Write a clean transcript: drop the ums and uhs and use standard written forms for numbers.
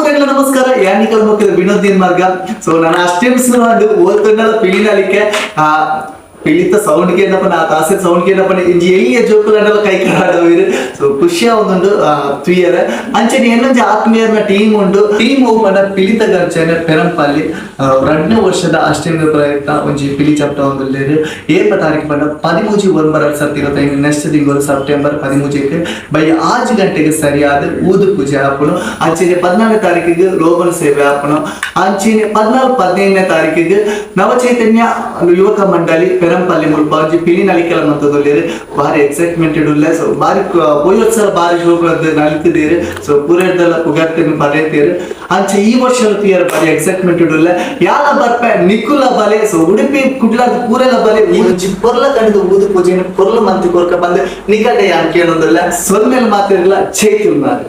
ಪೂರೆಗ್ಲ ನಮಸ್ಕಾರ. ಯಾನಿಕಲ್ ಮೊಕ್ಕದ ವಿನೋದ್ ಮಾರ್ಗ. ಸೊ ನಾನು ಅಷ್ಟೇ ಅಂಡ್ ಓದ್ಕೊಂಡಲ್ಲ ಪಿಲಿನಲಿಕ್ಕೆ ಆ ಪಿಲಿತ ಸೌಂಡ್ ಕೇಂದಪ್ಪ, ನಾ ತಾಸೆ ಸೌಂಡ್ ಕೇಂದಪ್ಪ, ಇಂಜಿ ಎಲ್ಲಿಯ ಜೋಕುಲಂಡಲ ಕೈ ಕರಾಡವಿರು. ಸೊ ಖುಷಿ ಒಂದುಂಡು ತುಯರ. ಅಂಚನೆ ಎನ್ನೊಂಜಿ ಆತ್ಮೀಯರ್ನ ಟೀಮ್ ಉಂಡು. ಟೀಮ್ ಓಪನ ಪಿಲಿತ ಗರ್ಜನೆ ಪೆರಂಪಲ್ಲಿ 2ನೇ ವರ್ಷದ ಅಷ್ಟೇಂದ್ರ ಪ್ರಯತ್ನ ಒಂಜಿ ಪಿಲಿ ಚಪ್ಟ ಒಂದುಲ್ಲೇರು. ಏಪ ತಾರೀಕು ಪಂಡ 13/9 2025, ನೆಕ್ಸ್ಟ್ ತಿಂಗಳು ಸೆಪ್ಟೆಂಬರ್ 13ಕ್ಕೆ ಬೈ 6 ಗಂಟೆಗೆ ಸರಿಯಾದ ಊದು ಪೂಜೆ ಆಪುನು. ಅಂಚನೆ 14ನೇ ತಾರೀಕಿಗೆ ರೋಗನ ಸೇವೆ ಆಪುನು. ಅಂಚನೆ 14 15ನೇ ತಾರೀಕಿಗೆ ನವಚೈತನ್ಯ ಯುವಕ ಮಂಡಳಿ ಪೆರಂಪಲ್ಲಿ ಮುಲ್ಪ ಒಂಜಿ ಪಿಲಿ ನಲಿಕೆಲ ಮಂತದೊಲ್ಲೇರು. ಬಾರಿ ಎಕ್ಸೈಟ್ಮೆಂಟ್ ಉಲ್ಲೆ. ಸೊ ಬಾರಿ ಪೋಯೋತ್ಸವ ಬಾರಿ ಶೋಕ್ ನಲಿತಿದ್ದೀರು. ಸೊ ಪೂರೆರ್ದೆಲ್ಲ ಪುಗರ್ತೆನ್ ಪಡೆತೇರು. ಅಂಚೆ ಈ ವರ್ಷ ತುಯರ್ ಬಾರಿ ಎಕ್ಸೈಟ್ಮೆಂಟ್ ಉಲ್ಲೆ. ಯಾಲ ಬರ್ಪೆ, ನಿಕುಲ ಬಲೆ. ಸೊ ಉಡುಪಿ ಕುಡ್ಲಾದ ಪೂರೆಲ ಬಲೆ. ಈ ಒಂಜಿ ಪೊರ್ಲ ಕಂಡದ ಊದು ಪೂಜೆನ ಪೊರ್ಲು ಮಂತಿ ಕೊರ್ಕ ಬಂದು ನಿಕಡೆ ಯಾನ್ ಕೇಳೊಂದಿಲ್ಲ. ಸೊಲ್ಮೆಲ್ ಮಾತಿರ್ಲ. ಚೈತುಲ್ನಾರು.